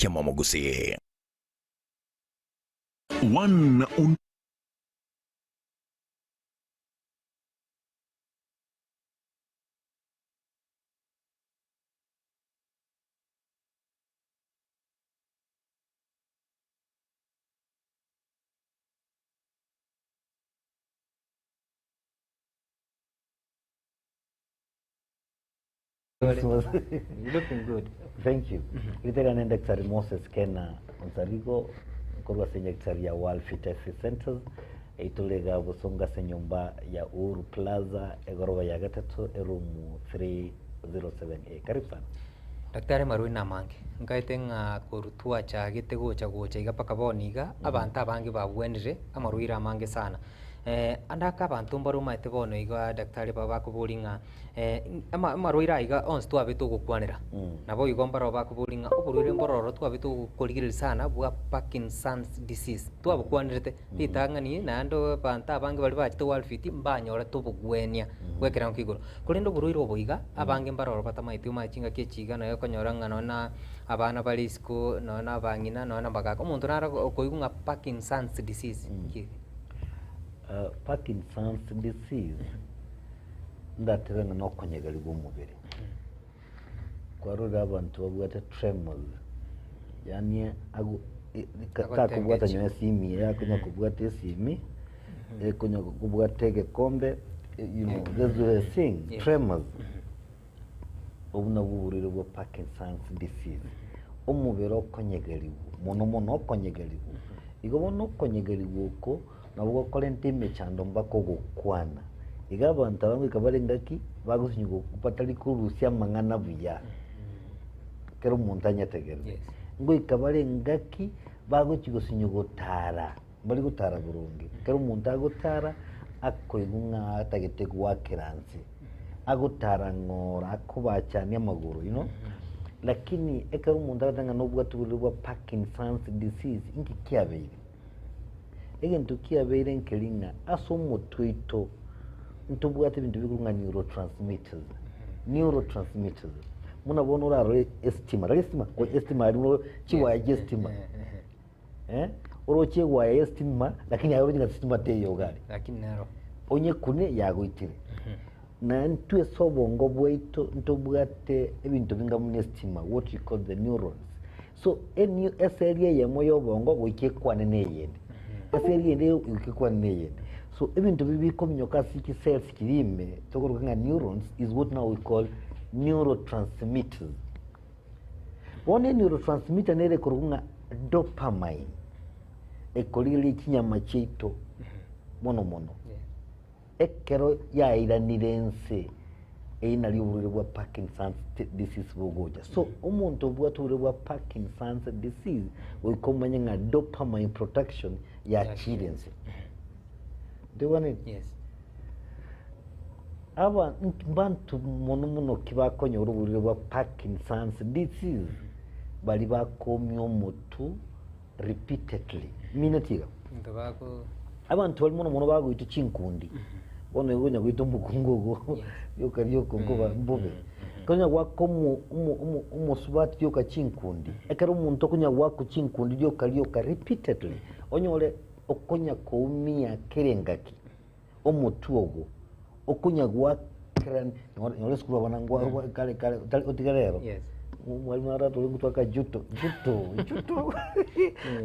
Kiamwamo Gusii. One on. Looking good. Thank you. Ritera riane Daktari Moses Kena Onsarigo nkorwa ase Nyagetari ya World Fit Health Centers eitore iga Bosongo ase enyomba ya Uhuru Plaza egoroba ya gatato eroom 307A. Karibu sana. Daktari amarwaire namange, nkaete ng'a korwa twachagete gocha gocha iga mpaka bono iga, abanto abange babwenire amarwaire amange sana. Ande ake abanto mbare omanyete bono iga daktari baba bakoboria ng'a amarwaire aya iga onsi twabete ogokwanera, nabo igo mbaro bakoboria ng'a oborwaire mboro ororo twabete okorigereria sana bwa Parkinson's disease, twabokwanerete ritang'ani naende abanto abange baria bachete world fit mbanyorete obogwenia bwa ekerengo kia igoro. Korende oborwaire obo iga, abange mbaro ororo batamaeti omanye chingaki echi iga nonya okonyora ng'a nonya na abana bare isiko, nonya na abang'ina, nonya na abagaka, omonto naro okoigwa ng'a Parkinson's disease nki? Parkinson's disease ndatebe ng'a nokonyegerigwa omobere. Kwarorire abanto babwate tremors, yaani ago takobwata nonye esimi eye akonya kobwata esimi, ekonya kobwata egekombe, you know that's what I'm saying, tremors. Obwo nabwo oborwaire bwa Parkinson's disease. Omobere okonyegerigwa, mono mono okonyegerigwa. Igo bono okonyegerigwa oko, nabo gokorenta emechando mpaka ogokwana. Iga abanto aba goika bare engaki, bagosinywa batari korusia amang'ana buya, ekero omonto anyetegerete. Yes. Ngoika bare engaki, bagochi gosinywa gotara, mbari gotara boronge. Ekero omonto agotara, akoigwa ng'a atagete goakera nse, agotara ng'ora, akobachania amagoro you know. Lakini ekero omonto agoteba ng'a nobwate oborwaire bwa Parkinson's disease, inki kiabeire? Egento kiabeire nkeri ng'a ase omotwe oito ntobwate ebinto bikorwa ng'a neurotransmitters, neurotransmitters. Buna bono orarore estima, tari estima, ko estima aria buna chiwaya chia estima, eh, oroche ewaya ya estima lakini aye oroche ng'a estima teiyo iga aria. Lakini nero. Onyekune yagoitire. Na intwe ase obongo bwaito ntobwate ebinto binga buna estima, what we call the neurons. So eni eseri eyemo ya obongo goika ekwane na eyende, eseri ende goika ekwane na eyende. So ebinto ebi bikominyoka ase chicells chiria ime tokoroka ng'a neurons is what now we call neurotransmitters. Bono eneurotransmitter nere ekorokwa ng'a dopamine, ekorigereria chinyama chiaito mono mono. Ekero yairanire ense, eyio nario oborwaire bwa Parkinson's disease bogocha. So omonto obwate oborwaire bwa Parkinson's disease goika omanye ng'a dopamine production yachire ense. Ntoigwaneti? Yes. Aba mbanto mono mono ki bakonyora oborwaire bwa Parkinson's disease? Baria bakomia omotwe repeatedly. Mineti iga. Into bako Abanto baria mono mono bagoitwa chinkundi, bono igo onya goita omokungu ogo rioka rioka nkoba mbobe. Ekero onya goaka omo omo omo omosubati rioka chinkundi, ekero omonto okonya goakwa chinkundi rioka rioka repeatedly, onyore okonya koumia kera engaki, omotwe ogo, okonya goakera nyora nyora esukuru abana ngwa kare kare otari otige rero. Yes. Omwalimu aratore ngotwaka juto juto juto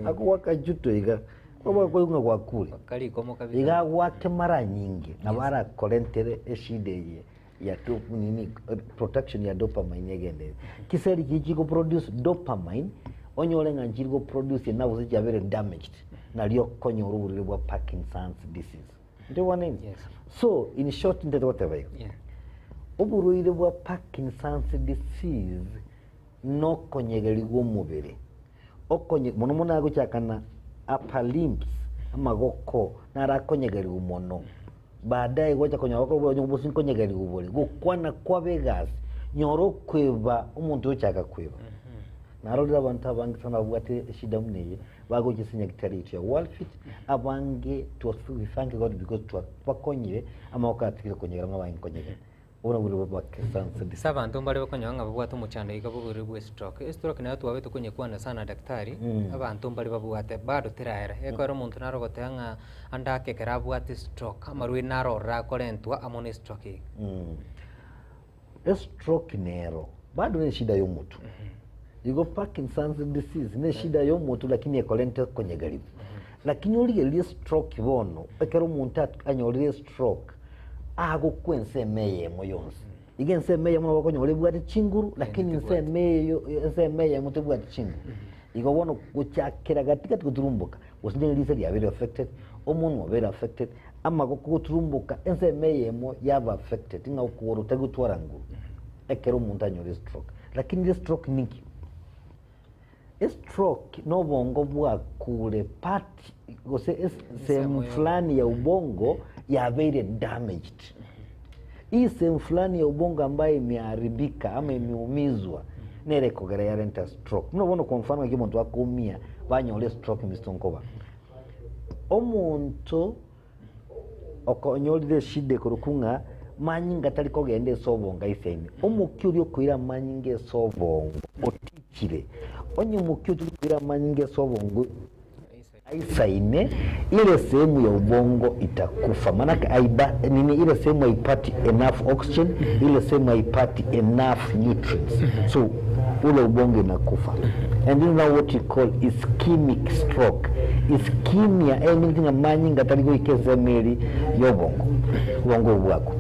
akogoaka juto iga. Obo koigwa ng'a gwakure. Bakarikomo kabisa. Iga agwake mara nyinge nabo arakorentere eshida eye ya dop nini production ya dopamine egende. Chiseli chiria chiko produce dopamine onyore ng'a nchiri go produce enough gose chiabeire damaged nario okonyora oborwaire bwa Parkinson's disease. Ntoigwaneni? Yes. So in short ntete goteba igo, Yeah. oborwaire bwa Parkinson's disease nokonyegeriwa omobere. Okonye, mono mono agochaka na upper limbs, amagoko, naro akonyegerigwa mono. Baadaye gocha konyora bakobua onye obosi nkonyegerigwa bore, gokwana kwaba egasi, nyora okoeba omonto oyochaka koeba. Narorire abanto abange sana babwate eshida buna eye, bagocha ase nyagetari yaito ya Worldfit, abange twa we thank God because twabakonyire, amagoko atigire konyegera ng'a abange nkonyegera. Obwo nabwo bwa Parkinson's Ase disease. abanto mbare bakonyora ng'a babwate omochando iga bw'oborwaire bwa estroke. Estroke nayo twabete konyekwana sana daktari, abanto mbare babwate bado teraera. Ekero omonto naro ogoteba ng'a ande ake ekero abwate estroke, amarwaire naro ororo akorentwa amo na estroke eye. Estroke nero bado ne eshida ya omotwe. Igo Parkinson's disease ne eshida ya omotwe lakini ekorenta okonyegeriwa. Lakini origererie estroke bono, ekero omonto anyorire estroke, agokwa ensemo eyemo yonsi. Igo ensemo eyemo nabo okonyora ebwate chinguru, lakini ensemo eyo ensemo eyemo tebwati chinguru. Igo bono gochakera gatigati goturumboka, gose ne riso riabeire affected, omonwa obeire affected, amagoko goturumboka, ensemo eyemo yaba affected ng'a okogoro tari gotwara nguru, ekero omonto anyore estroke. Lakini estroke ninki? Estroke nobongo bwakure part gose sehemu fulani ya ubongo yabeire damaged. Hii sehemu fulani ya ubongo ambayo imeharibika ama imeumizwa nere ekogera yarenta stroke. Buna bono kwa mfano ng'aki omonto akoumia banyore estroke Mister Nkoba. Omonto okonyorire eshida ekorokwa ng'a manyinga tari kogenda ase obongo aise ime. Omokia oria okoira amanyinga ase obongo otichire. Onye omokia oria okoira amanyinga ase obongo aisaine, ile sehemu ya ubongo itakufa. Manake aiba nini ile sehemu haipati enough oxygen, ile sehemu haipati enough nutrients. So ule ubongo inakufa. And this is now what you call ischemic stroke. Ischemia eminti ng'a manyinga tari goika ensemo eri y'obongo, obongo obwo bwako.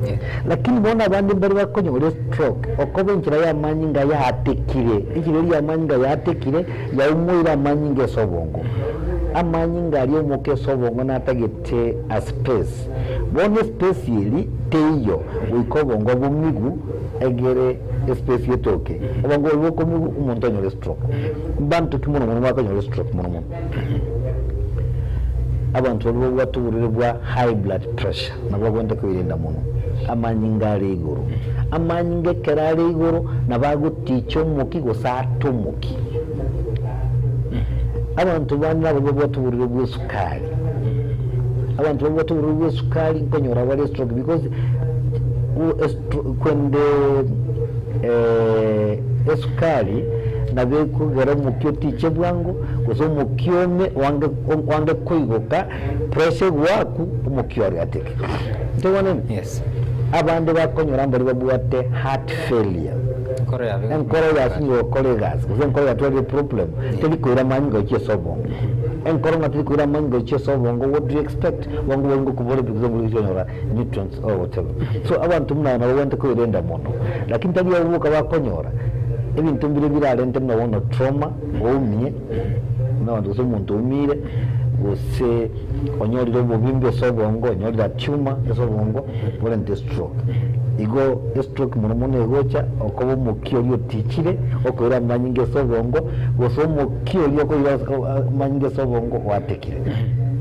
Lakini bono abande mbare bakonyora estroke, okoba enchera y'amanyinga yaatekire, enchera eria y'amanyinga yaatekire, yaumoire amanyinga ase obongo. Amanyinga aria omoka ase obongo natagete a space. Bono espace eri teiyo goika obongo bomigu egere espace etoke. Obongo boria bokomigu omonto onyore stroke. Mbanto ki mono mono bakonyora estroke mono mono? Abanto baria babwate oborwaire bwa high blood pressure nabo bagwenerete koirenda mono. Amanyinga are igoro. Amanyinga ekero are igoro nabo agoticha omoki gose ate omoki. Abanto bande nabo babwate oborwaire bwa esukari. Abanto babwate oborwaire bwa esukari nkonyora bare estroke because kwende esukari nabo ekogera omokia otiche bwango gose omokia ome oange oange koigoka pressure egoaku omokia ore ateke. Ntoigwanani? Yes. Abande bakonyora mbari babwate heart failure. Enkoro yabe Enkoro yasinyire gokora egasi gose enkoro yatwarire problem teri koira amanyinga gochia ase obongo. Enkoro ng'a teri koira amanyinga gochia ase obongo what do you expect? Obongo boria ngokobora because mbori gochia konyora nutrients or whatever. So abanto buna aba nabo bagwenerete koerenda mono. Lakini tari abwo boka bakonyora, ebinto mbire birarente buna bono trauma, oumie, buna abanto gose omonto oumire, gose onyorire obobimbe ase obongo, onyorire a tumor ase obongo, borente estroke. Igo estroke mono mono egocha okoba omokia oria otichire, okoira amanyinga ase obongo, gose omokia oria okoira amanyinga ase obongo oatekire.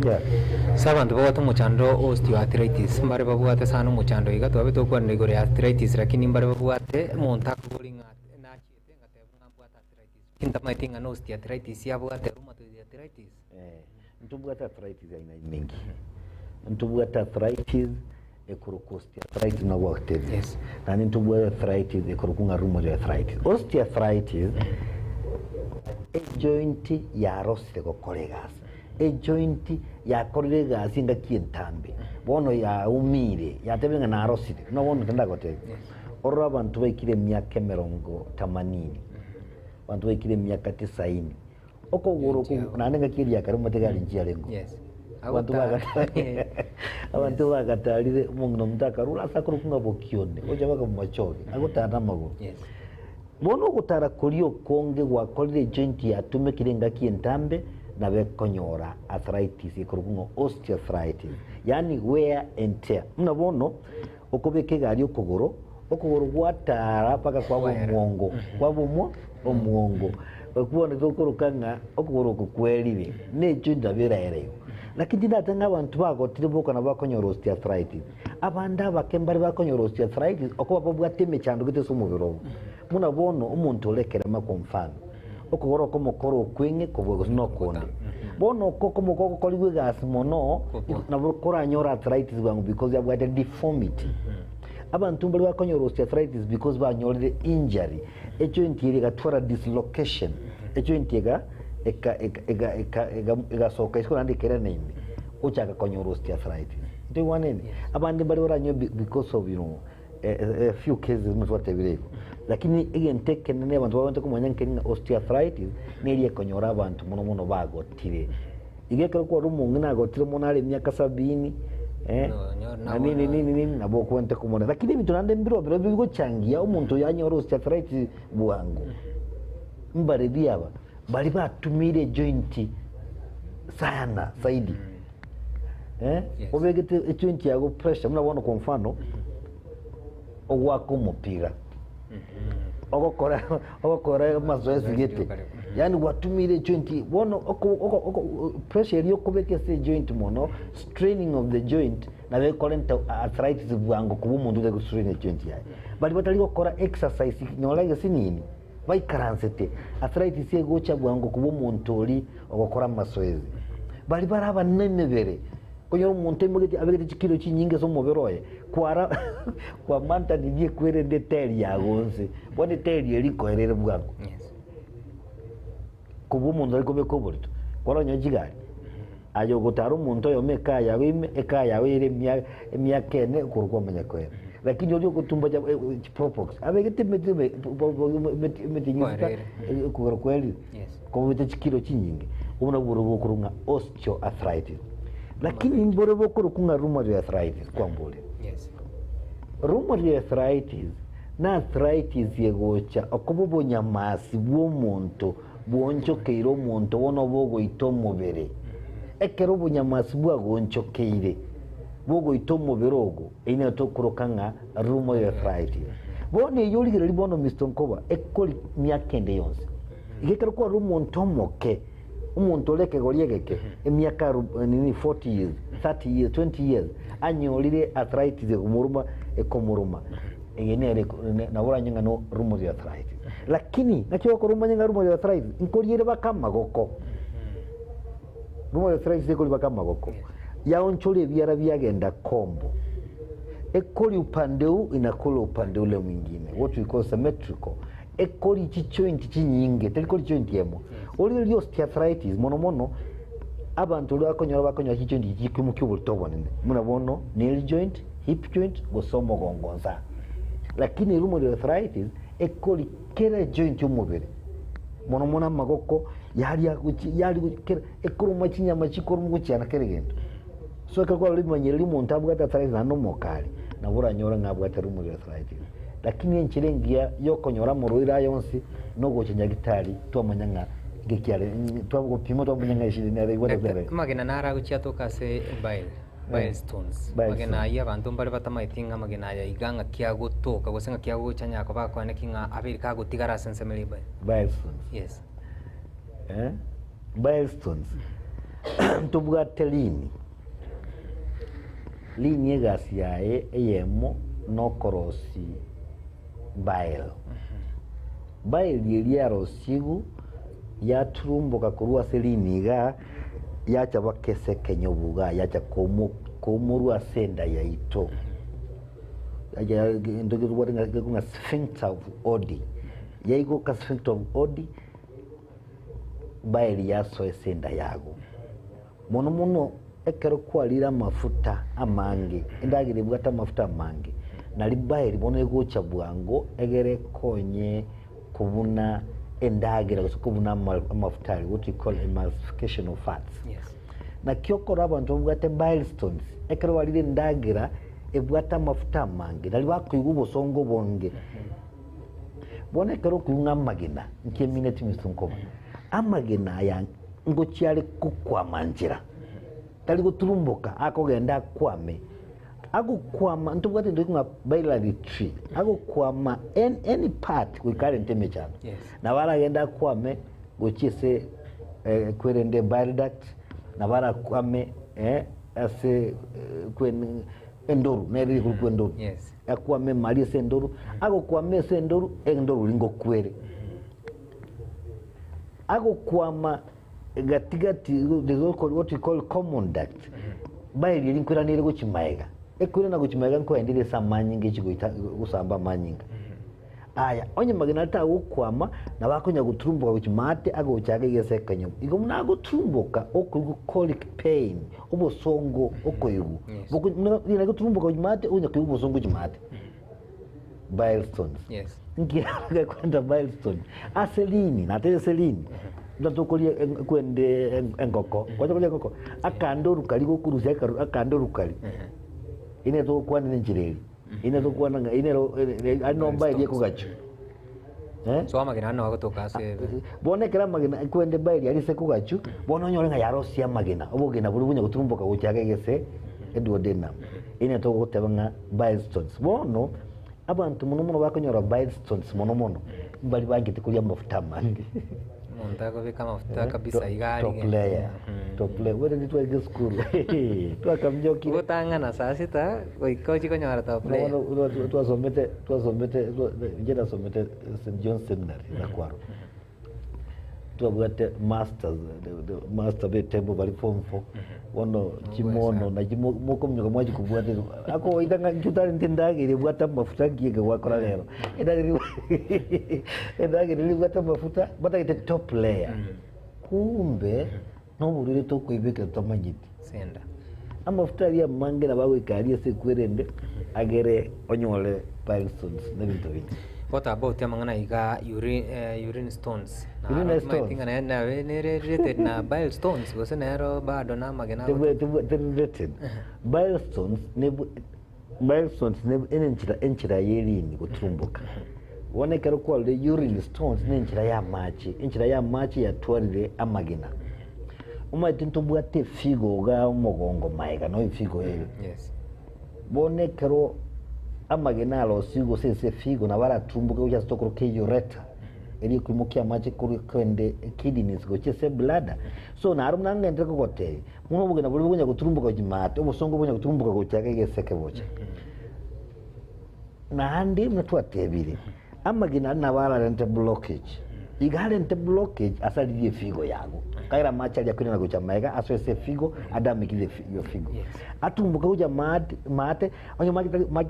Yeah. Ase abanto babwate omochando o osteoarthritis, mbare babwate sana omochando iga, twabe tokwanera igoro ya arthritis lakini mbare babwate omonto akobori ng'a nachiete ngateba ng'a mbwate arthritis, lakini tamaeti ng'a na osteoarthritis abwate, rheumatoid arthritis. Eh, ntobwate arthritis aina mingi. Ntobwate arthritis ekorokwa osteoarthritis buna gwagotebia. Yes. Naende ntobwate arthritis ekorokwa ng'a rheumatoid arthritis. Osteoarthritis, ejoint yarosire gokora egasi. Ejoint yakorire egasi engaki entambe, bono yaumire, yatebire ng'a narosire. Buna bono ekero ndagotebie, orore abanto baikire emiaka emerongo tamanini, abanto baikire emiaka tisaini, okogoro Joint yabo. naende engaki eria ya kare omanyete gari nchiarengeo. Yes. Abanto Agotara. bagatari abanto bagatarire omong'ina omonto akarure ase akorokwa ng'a Bokione, gocha mpaka Bomachoge, agotara namagoro. Yes. Bono ogotara koria okonge gwakorire ejoint yatumekire engaki entambe nabo ekonyora arthritis ekorokwa ng'a osteoarthritis, yaani wear and tear. Buna bono okobeka egari okogoro, okogoro gwatara mpaka kwaba Kwaera. omwongo, kwaba omwo omwongo. Bono tokoroka ng'a okogoro oko kwerire, na ejoint nabo eraere igo. Lakini tindate ng'a abanto bagotire boka nabo bakonyora osteoarthritis. Abande abake mbare bakonyora osteoarthritis okoba babwate emechando gete ase omobere obo. Buna bono omonto ore ekerema kwa mfano, okogoro okomo kore okweng'e kobua gose nokonde. Bono oko okomo gogokorigwa egasi mono, Kobua. nabo koranyore arthritis bwango because yabwate deformity. Abanto mbare bakonyora osteoarthritis because banyorire injury, ejoint eria egatwara dislocation, ejoint ega eka eka ega eka ega egasoka isiko naende ekerana ime, ochaka konyora osteoarthritis. Ntoigwanene? Abande mbare baranywe be because of you know a few cases buna twatebire igo. Lakini egento ekenene abanto babwenerete komanya nkeri ng'a osteoarthritis neri ekonyora abanto mono mono bagotire. Igo ekero kwarora omong'ina agotire mono are emiaka sabini, eh, Nonye na nini nini nini nabo okwenerete komorera. Lakini ebinto naende mbiro bire bigochangia omonto oyo anyore osteoarthritis bwango. Mbarebi aba, baria batumiire ejoint sana zaidi. Eh, Yes. obegete ejoint yago pressure buna bono kwa mfano, ogoaka omopira, ogokora ogokora amazoezi gete, yaani gwatumire ejoint bono oko oko oko pressure eria okobeka ase ejoint mono, straining of the joint nabo ekorenta arthritis bwango kobua omonto otari gostrain ejoint yaye. Baria batari gokora exercise nyora egesinini, baikaransete, arthritis egocha bwango kobua omonto oria ogokora amazoezi. Baria bare abanene emebere, okonyora omonto aimogeti abegete chikilo chinyinge ase omobere oye, kwara kwamantanirie kwerende eteri yago onsi, bono eteri eria nkoerere bwango. Yes. Kobua omonto ari kobeka oborito, kwaronyora chigari, aye ogotara omonto oyomo ekaa yago ime, ekaa yago ere emia emiaka ene okorwa kwamanya koera. Lakini oria ogotumba cha chiprobox, abegete emete ime emete emete nyisita Kwarere. okogoro kwerire, Yes. kobete chikilo chinyinge, obwo nabwo borobwo bokorwa ng'a osteoarthritis. Lakini mbore bokorokwa ng'a rheumatoid arthritis kwamboria. Yes. Rheumatoid arthritis na arthritis egocha okoba obonyamasi bw'omonto bwoonchokeire omonto bono bogoita omobere. Ekero obonyamasi bwagoonchokeire bogoita omobere ogo, eyio nero tokoroka ng'a rheumatoid arthritis. Bono eyio origereria bono Mister Nkoba, ekori miaka ende yonsi. Iga ekero kwarora omonto omoke, omonto ore ekegori egeke, emiaka aru nini 40 years, 30 years, 20 years, anyorire arthritis ekomoruma ekomoruma, eye nere eko nabo oranyore ng'a no rheumatoid arthritis. Lakini naki ogokora omanye ng'a rheumatoid arthritis, nkoriere baka amagoko, rheumatoid arthritis ekori baka amagoko, yaonchora ebiara biagenda kombo, ekori upande huu inakula upande ule mwingine, what we call symmetrical. Ekori chijoint chinyinge, teri kori joint emo. Origererie osteoarthritis mono mono abanto baria bakonyora bakonyora chijoint echi chikoimokia oborito obonene buna bono nail joint, hip joint gose omogongo nsa. Lakini rheumatoid arthritis ekori kera ejoint y'omobere mono mono amagoko yaria gochi yaria gochi kera ekoruma chinyama chikoruma gochiana kera egento. So ekero kwarora ebimanyererio omonto abwate arthritis naende omokari, nabo oranyore ng'a abwate rheumatoid arthritis. Lakini enchera engiya yokonyora amorwaire aya onsi nogocha nyagitari twamanya ng'a ngeki are twagopima twamanya ng'a eshida nere ebwate Doctor, nere. amagena naro agochia atoka ase bile, bile stones. Bile Amagena stones. ayio abanto mbare batamaeti ng'a amagena aya iga ng'aki agotoka gose ng'aki agocha nyako bakwane ki ng'a abeire kagotigara ase ensemo eria ebile. Bile stones. Yes. Eh, bile stones. Ntobwate rini. Rini egasi yaye eyemo nokorosi bile. Bile eria yarosigu yaturumboka korwa ase rini igaa yacha baka ase ekenyobu igaa yacha komo koumorwa ase enda yaito. Yacha egento getobwate ng'a gekorwa ng'a sphincter of Oddi. Yaigoka sphincter of Oddi, bile yasoa ase enda yago. Mono mono ekero kwarire amafuta amange, endagera ebwate amafuta amange, nari bile bono egocha bwango egere ekonye kobuna endagera gose kobuna amafuta aria, what we call emulsification of fats. Yes. Naki okora abanto babwate bile stones, ekero barire endagera ebwate amafuta amange, nari bakoigwa obosongo obonge. Bono ekero okoigwa ng'a amagena, nkemineti Mister Nkoba, amagena aya ngochia are kokwama nchera, tari goturumboka akogenda akwame, agokwama ntobwate egento ng'a biliary tree, agokwama any any part goika arente emechando. Yes. Nabo aragende akwame gochia ase kwerende bile duct, nabo arakwame ase kwen endoru, nere rikorokwa endoru. Yes. Akwame emari ase endoru, agokwama ase endoru, endoru ringo okwere. Agokwama gati gati, what we call common duct, bile eria nkoiraneire gochia magega. Ekoirana gochia magega nkoendire ase amanyinga echi goita gosamba amanyinga. Aya, onye magena aria tagokwama, nabo akonya goturumboka gochia maate agocha ake iga ase ekenyoro. Igo buna agoturumboka, okoigwa colic pain, obosongo okoigwa. Yes. Boko buna riria agoturumboka gochia maate, onya koigwa obosongo gochia maate. Bile stones. Yes. Nki gekorenta bile stone? Ase rini, natebire ase rini, buna tokoria en- kwende en- engoko, kwacha koria engoko, akande orukari gokorusia ekaru akande orukari, ine togokwana enchera eria, ine togokwana ng'a ine ero aria nomba eria ekogachwa eh. So amagena aya nabo agotoka ase ebe. Bono ekero amagena kwende bile aria ase ekogachwa, bono onyore ng'a yarosia amagena, obogena boria bonya goturumboka gocha iga egese eduodenum, ine togoteba ng'a bile stones. Bono. Abanto mono mono bakonyora bile stones mono mono mbari bangete koria amafuta amange. Omonto akobeka amafuta kabisa iga Top arige. layer, top layer. Bono intwe twarenge esukuru twakaminyokire. Gotang'ana saa sita goika ochie konyora top layer. Bono twasomete twasomete inche nasomete St John's Seminary Nakwaru. Twabwate masters, master be table bari form four, bono chimono nachi mokominyoka mwachi kobwata igo, akogoita ng'a inchuo tarente endagera ebwate amafuta nki eke gwakora rero, endagera endagera eria ebwate amafuta batagete top layer, kumbe noborwaire tokoibekera totamanyeti. Senda. Amafuta aria amange nabo agoika aria ase ekwerende agere onyore pilestones na ebinto binde. What about amang'ana iga urine, eh, urine stones? Urine Naro stones. timanyeti ng'a naye nabe nere related na bile stones gose nero bado na amagena Tebwe- tebwe- teri related. Bile stones nebu- bile stones nebu- ene enchera enchera y'erini goturumboka. Bono ekero kwarure urine stones ne enchera y'amache, enchera y'amache yatwarire amagena. Omanyete ntobwate efigo igaa omogongo maega no efigo ere. Yes. Bono ekero amagena arosigwe gose ase efigo nabo aratumboke gochia ase tokoroka eureter, eria ekoimokia amache korwa kende kidneys gochia ase ebladder. So naro buna ngenderere kogotebia, buna obogena boria bokonya goturumboka gochia maate, obosongo bokonya goturumboka gochia iga egeseke gocha. Naende buna twatebire, amagena aria nabo ararente blockage. Iga arente blockage ase aririe efigo yago. Kaira amache aria akoirana gocha magega asoe ase efigo adamage the your figo. Yes. Atumboke gocha maate maate onye mache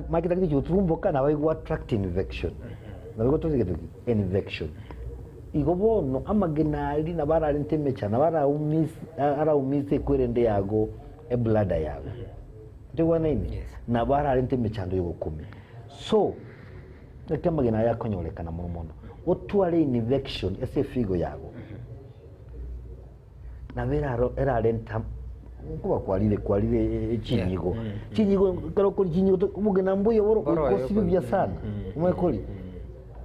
mache tari gochi goturumboka nabo aigwa attract infection. Nabo igo totagete ki? Infection. Igo bono amagena aria nabo ararente emechando, nabo araumise araumise ekwerende yago ebladder yago. Ntoigwanaine? Yes. Nabo ararente emechando y'ogokumia. So, naki amagena aya akonyorekana mono mono. Otware infection ase efigo yago. Nabo eraro erarenta nkoba kwarire kwarire e- e- chinyigo. Yeah. Mm. Chinyigo ekero okori chinyigo to- obogena mbuya boro Boro oyo gosibi buya okori. sana. Mm. Omanye kori?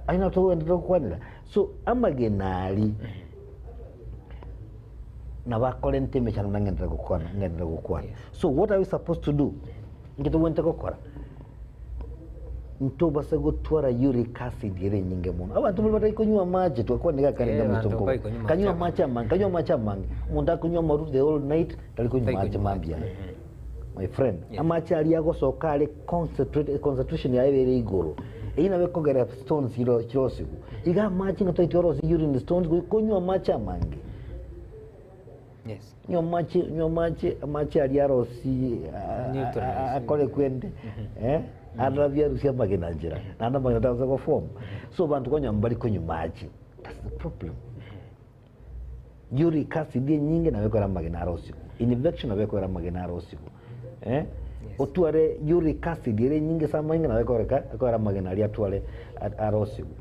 Aye nabo togoenda togokwanera. So, amagena aria. Nabo akorenta emechando buna ngenderere gokwana, ngenderere gokwana. So what are we supposed to do? Inki tobwenerete gokora? Ntobasa gotwara uric acid ere enyinge mono. Abanto mbare batari konywa amache, twakwana iga kare Eh, nga abanto Mr. Nkoba. mbari konywa amache Kanywa amache amange, kanywa amache amange. Omonto akonywa amaru the whole night, tari konywa Tari amache konywa mambia. My friend, Yeah. amache aria agosoka are concentrate, concentration yaye ere igoro. Eyio nabo ekogera stones chiro chirosigwe. Iga amache ng'a twaitwe orosie urine stones goika onywe amache amange. Yes. Nywa amache, nywa amache, amache aria arosie Neutralize. akore kwende eh, arabie arusie amagena nchera, naende amagena tagose goform. So abanto konya mbari konywa mache, that's the problem. Uric acid enyinge nabo ekogera amagena arosigwe, infection nabo ekogera amagena arosigwe eh, otware uric acid ere enyinge ase amanyinga nabo ekoreka ekogera amagena aria atware arosigwe.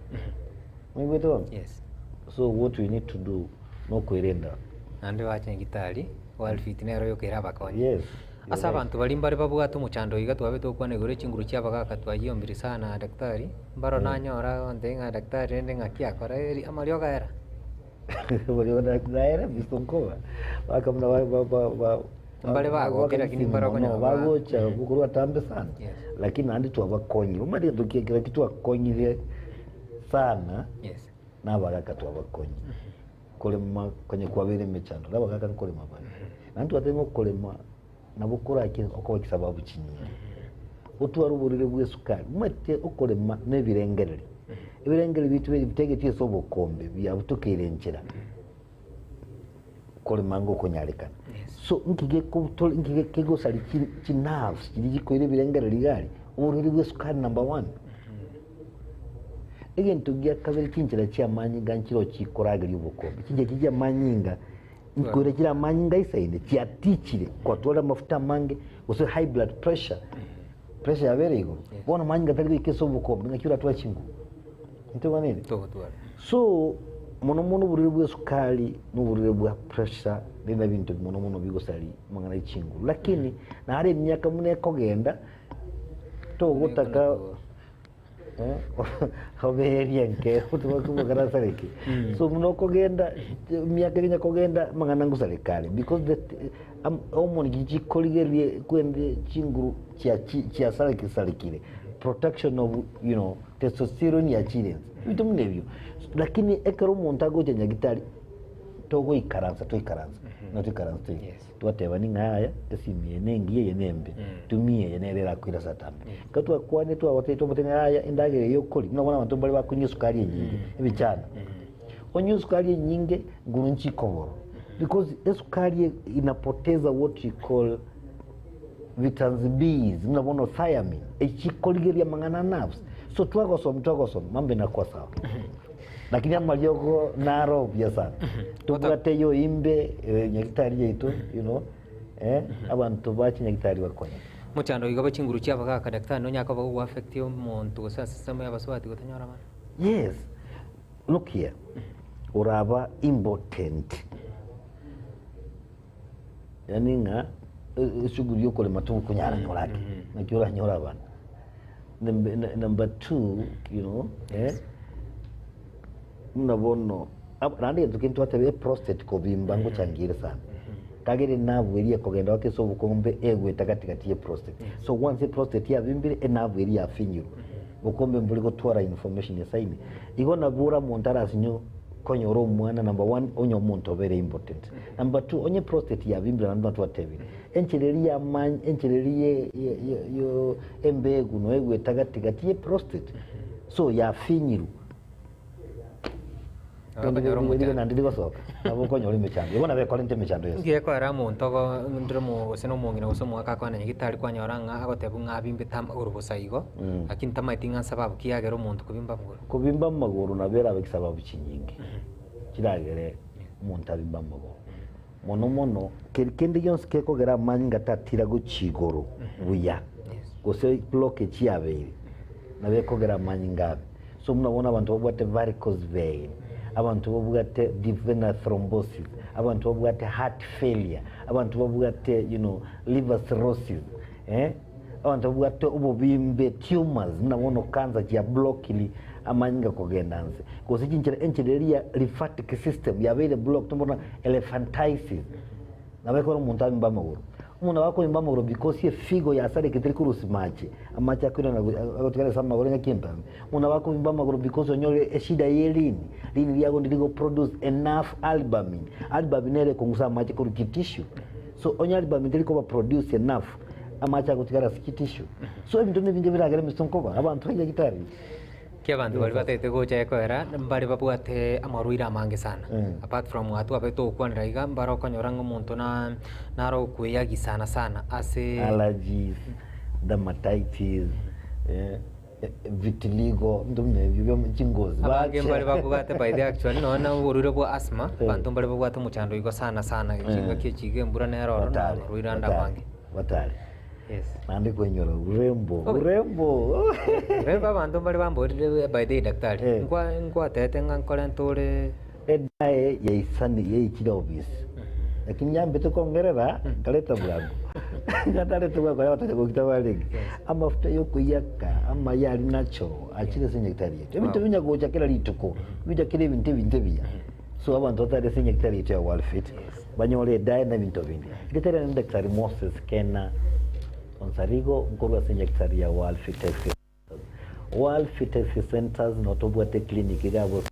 Oigwete bono? Yes. So what we need to do nokwerenda. Naende bache nyagitari, Worldfit nero yoka erabakonye. Yes. Ase abanto baria mbare babwate omochando iga twabete gokwana igoro echinguru chia abagaka twayiombire sana daktari, mbaro nanyora agontebia ng'a daktari rende ng'aki akora eri amariogo aera. Naere Mr. Nkoba bakamuna ba- ba- ba- ba- Mbare bagoke, lakini mbare okonyora ba- bagocha korwa atambe sana Yes. lakini naende twabakonyire omanyete egento ki- kera ki twakonyire sana Yes. na abagaka twabakonyire korema konya kwabeire emechando na abagaka nkorema bare naende twateba ng'a okorema nabo korake okoba chisababu chinyinge otware oborwaire bwa esukari omanyete okorema na ebirengererio Ebirengererio biaito bitegetie ase obokombe biabutokeire enchera. Korema ngokonyarekana. Yes. So nki gekoto nki kegosaria chi chi nerves chiria chikoira ebirengererio iga aria, oborwaire bwa esukari number one. Egento gia kabere chinchera chia amanyinga nchiroo chikorageria obokombe, chinchera chiria chia amanyinga nkoira chire amanyinga aisaine chiatichire kwatwarire amafuta amange gose high blood pressure, pressure yabere igoro, bono amanyinga tari goika ase obokombe naki oratware chinguru. Ntobwanire? Togotwara. So, mono mono oborwaire bwa esukari na oborwaire bwa pressure bire ebinto mono mono bigosari amang'ana ya chinguru. Lakini nare emiaka buna ekogenda, togotaka oberie nke otarasareke. So buna okogenda, emiaka ere kogenda amang'ana ngosareka are because the hormone chikorigereria kwende chinguru chia chiasarekisarekire, protection of you know. Testosterone yachire ense, ebinto buna ebio. Lakini ekero omonto agocha nyagitari, togoikaransa twaikaransa, buna toikaransa iga, Yes. twatebani ng'a yaya esimi eye ne engiya eye ne embe, tumia eye nere erakoire ase atambe. Ekero twakwanire twabatebia twabatebia ng'a yaya endagera eye okoria, buna bono abanto mbare bakonywa esukari enyinge, ebichana. Onywe esukari enyinge, nguru nchikoboro, because esukari e- inapoteza what we call Vitamins Bs, buna bono thiamine, echi chikorigereria amang'ana a nerves. So twagosoma twagosoma mambo inakwa sawa. Lakini amariogo naro buya sana. Tobwate yoimbe eh, nyagitari yaito you know eh, abanto ba chinyagitari bakonya. Mochando iga bwe chinguru chia abagaka daktari nonya koba gogo affect omonto gose ase ensemo ya abasubati gotanyora abana. Yes, look here, oraba impotent. Yaani ng'a eshughuli ya okorema tokonyara nyora ake, naki oranyore abana. Number number two, you know, eh, buna bono ab- naende egento kende twateba eprostate kobimba ngochangire sana. Kagere enerve eria ekogenda goaka ase obokombe egoeta gati gati ya eprostate. So once eprostate yabimbire, enerve eria yafinyirwe, bokombe mbori gotwara information esaine. Igo nabo ora omonto arasinye konyora omwana number one onye omonto obeire impotent. Number two onye prostate yabimbire naende buna twatebire, enchera eria yamany enchera eria ye ye ye yo embegu noyo egoeta gati gati ye prostate, so yafinyirwe. Okonyora omochando. Naende rigosoka, nabo okonyora emechando, igo nabo ekorenta emechando yonsi. Ngiya ekoera omonto ogo ndire omo gose na omong'ina gose omogaka akwane nyagitari kwanyora ng'a agotebwa ng'a abimbete amagoro bosa igo, lakini tamaeti ng'a nsababu ki yagera omonto kobimba amagoro. Kobimba amagoro nabo erabe chisababu chinyinge chiragere omonto abimbe amagoro. Mono mono keri kende gionsi gekogera amanyinga tatira gochia igoro buya gose blockage yabeire nabo ekogera amanyinga abe. So buna bono abanto babwate varicose vein, abanto babwate deep venous thrombosis, abanto babwate heart failure, abanto babwate you know liver cirrhosis eh. Abanto babwate obobimbe, tumors, buna bono cancer chia blockiri amanyinga kogenda nse, gose chinchera enchera eria ya lymphatic system yabeire blocked bono elephantiasis, nabo ekero omonto abimbe amagoro. Omonto nabo akobimba amagoro because efigo yasarekete teri korusia mache, amache akoirana go agotigara ase amagoro engaki entambe. Omonto nabo akobimba amagoro because onyore eshida ye rini, rini riago ndiri go produce enough albumin, albumin nere ekongusa amache korwa chitissue, so onye albumin teri koba produce enough, Amache agotigara ase chitishu. So ebinto nebinge biragere emeso nkoba abanto baiga gitari. Ki abanto baria batagete gocha ekoera mbare babwate amarwaire amange sana. Apart from aa twabete togokwanera iga mbare okonyora ng'a omonto na naro okweyagi sana sana ase Allergies, dermatitis, eh, vitiligo, ebinto buna ebio bia chingozi Abange bache. mbare babwate by the actually nonya na oborwaire bwa asthma, Eh. abanto mbare babwate omochando igo sana sana chingaki echi iga embura nere ororo na Batare, amarwaire ande batare, amange. batare. Yes. Naende koinyora urembo, Oh. urembo. Reba abanto mbare bamborire by the way daktari, Eh. nkwa nkwatebete ng'a nkorente ore Edae yaisani yaichire ofisi lakini yambete kongerera nkareta bwango ngatarete bwango aria batari gokita barenge amafuta yokoiyaka amaya aria natural achire ase enyagitari yaito ebinto Wow. binya gocha kera rituko bicha kera ebinto ebinto ebiya so abanto batare ase enyagitari yaito ya Worldfit banyore edae na ebinto binde rieta riane ni Daktari Moses Kena Onsarigo nkorwa ase enyagitari ya Worldfit Health Centers Worldfit Health Centers notobwate eclinic iga abwo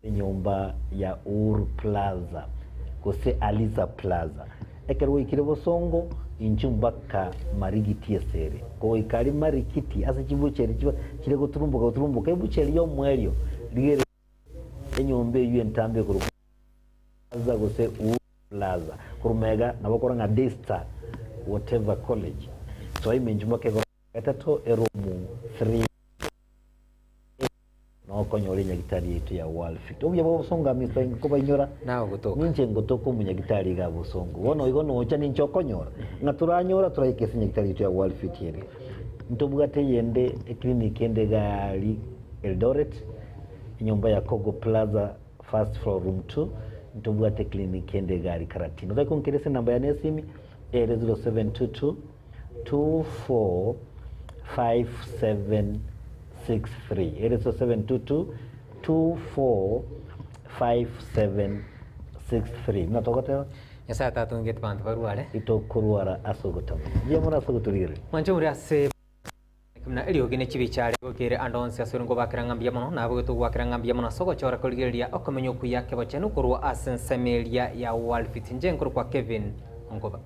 Enyomba ya Uhuru Plaza gose Aliza Plaza. Ekero gwaikire bosongo, inchuo mpaka Marigiti esere. Kogoika aria Marigiti ase chibucheri chiba chire goturumboka goturumboka, ebucheri y'omoerio rigereria enyomba eyio entambe ekorokwa. Plaza gose Uhuru Plaza. Korwa magega nabo okora ng'a Daystar whatever college. Soa ime inchuo mpaka egorofa ya gatato eroom 3A noo okonyora enyagitari yaito ya World Fit. Obuya bwa obosongo aa Mister nkobainyora Nawe ogotoka. ninche ngotoka omonyagitari iga bosongo. Bono igo nocha ninche okonyora ng'a toranyora toraike ase enyagitari yaito ya World Fit ere. Ntobwate eyende eclinic ende iga aria Eldoret, enyomba ya Kogo Plaza First floor room 2 ntobwate clinic ende iga aria Karatina. Otake gonkera ase enamba yane y'esimi ere 0722 245763 ere 0722 245763 buna togoteba. Nyasae atatongete banto barware. Itokorwara ase ogotamanya. Mbuya mono ase ogotorigereria. Mwanche more ase. Buna eriogi ne chibichare goikere ande onsi ase ore nkobakera ng'a mbuya mono, nabogetwe goakera ng'a mbuya mono ase ogochora korigereria okomenya okuya kebochenu korwa ase ensemo eria ya Walfit. Inche nkorokwa Kevin Onkoba.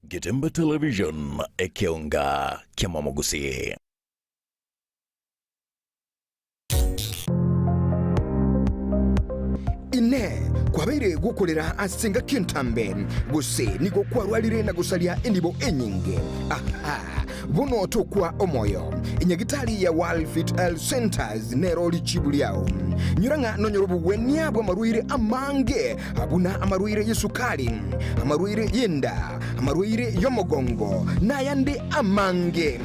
Getembe Television, ekeonga ki'amamogusii. Inee! Kwabeire gokorera ase engaki entambe, gose nigo kwarwarire na gosaria enibo enyinge? Aha! Bono tokwa omoyo. Enyagitari ya World Fit Health Centers nero richibu riao. Nyora ng'a nonyore obogwenia bw'amarwaire amange buna amarwaire y'esukari, amarwaire y'enda, amarwaire y'omogongo, na ayande amange.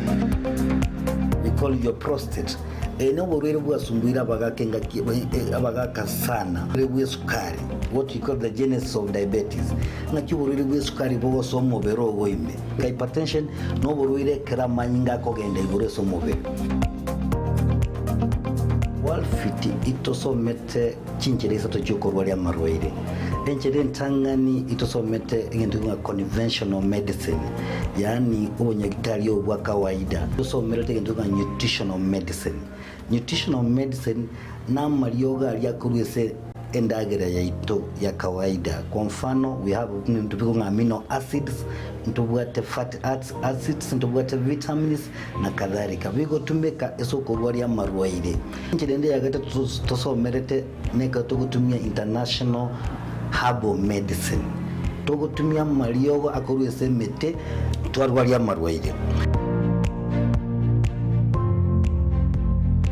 We call your prostate. Eye noborwaire bwasumbuire abagaka engaki abagaka sana. Oborwaire bw'esukari, what we call the genesis of diabetes. Ng'aki oborwaire bw'esukari bogosoa omobere ogo ime. Hypertension noborwaire ekero amanyinga akogenda igoro ase omobere. Walfit itosomete chinchera isato chiokorwaria amarwaire. Enchera entang'ani itosomete egento ng'a conventional medicine, yaani obonyagitari obo bwa kawaida. Tosomerete egento ng'a nutritional medicine. Nutritional medicine namariogo aria akorwa ase endagera yaito ya kawaida. Kwa mfano we have ebinto bikong'a amino acids, ntobwate fatty acids, ntobwate vitamins na kadhalika, bigotumeka ase okorwaria amarwaire. Enchera ende ya gatato tosomerete nekero togotumia international herbal medicine, togotumia amariogo akorwa ase emete twarwaria amarwaire.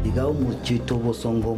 Iga omochie oito obosongo.